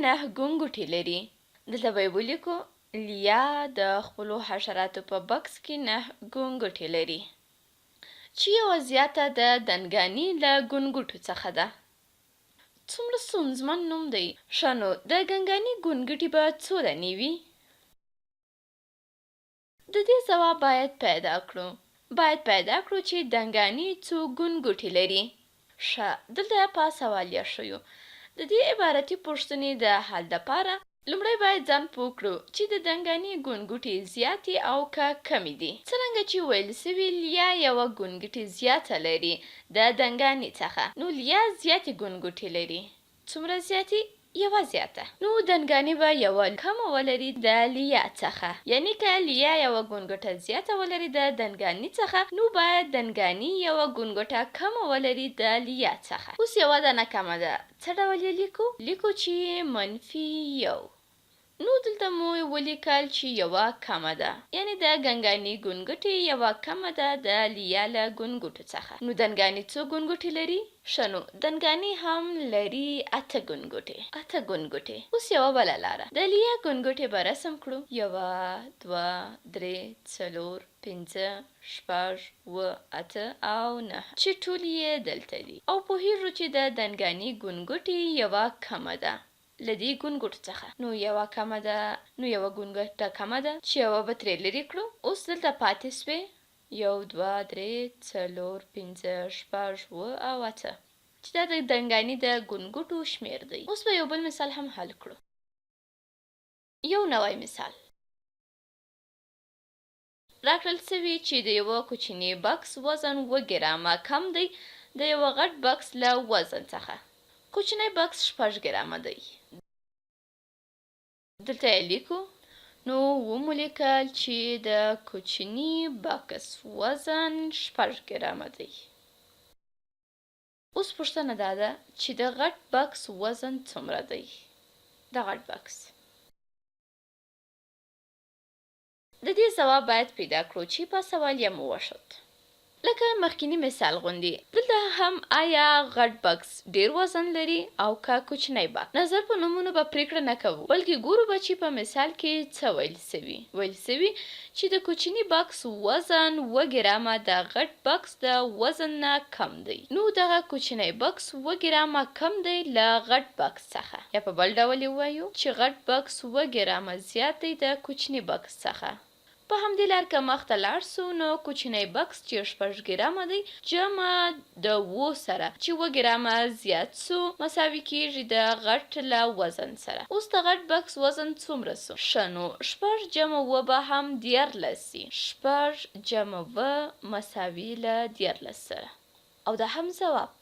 نه ګونګوټې لري. دلته به یې ولیکو، لیا د خپلو حشراتو په بکس کې نه ګونګوټې لري، چې یوه زیاته د دنګاني له ګونګوټو څخه ده. څومره ستونزمن نوم دی. ښه نو د ګنګاني ګونګټي به څو دانې وي؟ د دې ځواب باید پیدا کړو. باید پیدا کړو چې دنګاني څو ګونګوټي لري. ښه، دلته په سوالیه ښیو. د دې عبارتي پوښتنې د حل دپاره لومړی باید ځان پوه کړو چې د دنګاني ګونګوټي زیاتې او که کمې دي. څرنګه چې ویل شوي لیا یوه ګونګټي زیاته لري د دنګاني څخه، نو لیا زیاتې ګونګوټي لري. څومره زیاتې؟ یوه زیاته. نو دنګاني به یوه کمه ولري د لیا څخه. یعنی که لیا یوه ګونګټه زیاته ولري د دنګاني څخه، نو باید دنګاني یوه ګونګټه کمه ولري د لیا څخه. اوس یوه دانه کمه ده، څه ډول یې لیکو؟ لیکو چې منفي یو. نو دلته مو ولیکل چې یوه کمه ده، یعنې د ګنګاني ګونګټې یوه کمه ده د لیا له ګونګټو څخه. نو دنګاني څو ګونګټې لري؟ ښه نو دنګاني هم لري اته ګونګټې. اته ګونګټې. اوس یوه بله لاره. د لیا ګونګټې به رسم کړو. یوه، دوه، درې، څلور، پنځه، شپږ، اووه، اته او نهه چې ټولې یې دلته دي. او پوهیږو چې د دنګاني ګونګټې یوه کمه ده له دې ګونګټو څخه. نو یوه کمه ده، نو یوه ګونګټه کمه ده چې یوه به ترې لرې کړو. اوس دلته پاتې شوې یو، دوه، درې، څلور، پنځه، شپږ، اووه او اته چې دا د دنګاني د ګونګټو شمېر دی. اوس به یو بل مثال هم حل کړو. یو نوی مثال. راکړل شوي چې د یوه کوچني بکس وزن اووه ګرامه کم دی د یوه غټ بکس له وزن څخه. کوچنی بکس شپږ ګرامه دی. دلته یې لیکو. نو ومو لیکل چې د کوچني بکس وزن شپږ ګرامه دی. اوس پوښتنه دا ده چې د غټ بکس وزن څومره دی؟ د غټ بکس. د دې ځواب باید پیدا کړو چې په سوالیه مو وښود. لکه مخکیني مثال غوندې دلته هم آیا غټ بکس ډیر وزن لري او که کوچنی بکس؟ نظر په نومونو به پریکړه نه کوو بلکې ګورو به چې په مثال کې څه ویل شوي. ویل شوي چې د کوچني بکس وزن اووه ګرامه د غټ بکس د وزن نه کم دی. نو دغه کوچنی بکس اووه ګرامه کم دی له غټ بکس څخه. یا په بل ډول یې ووایو چې غټ بکس اووه ګرامه زیات دی د کوچني بکس څخه. په همدې لار که مخته لاړ سو نو کوچنی بکس چې شپږ ګرامه دی جمع د اوو سره چې اووه ګرامه زیات سو مساوي کیږي د غټ له وزن سره. اوس د غټ بکس وزن څومره سو؟ ښه نو شپږ جمع اووه به هم 13 سي. شپږ جمع اووه مساوي له 13 سره. او دا هم ځواب.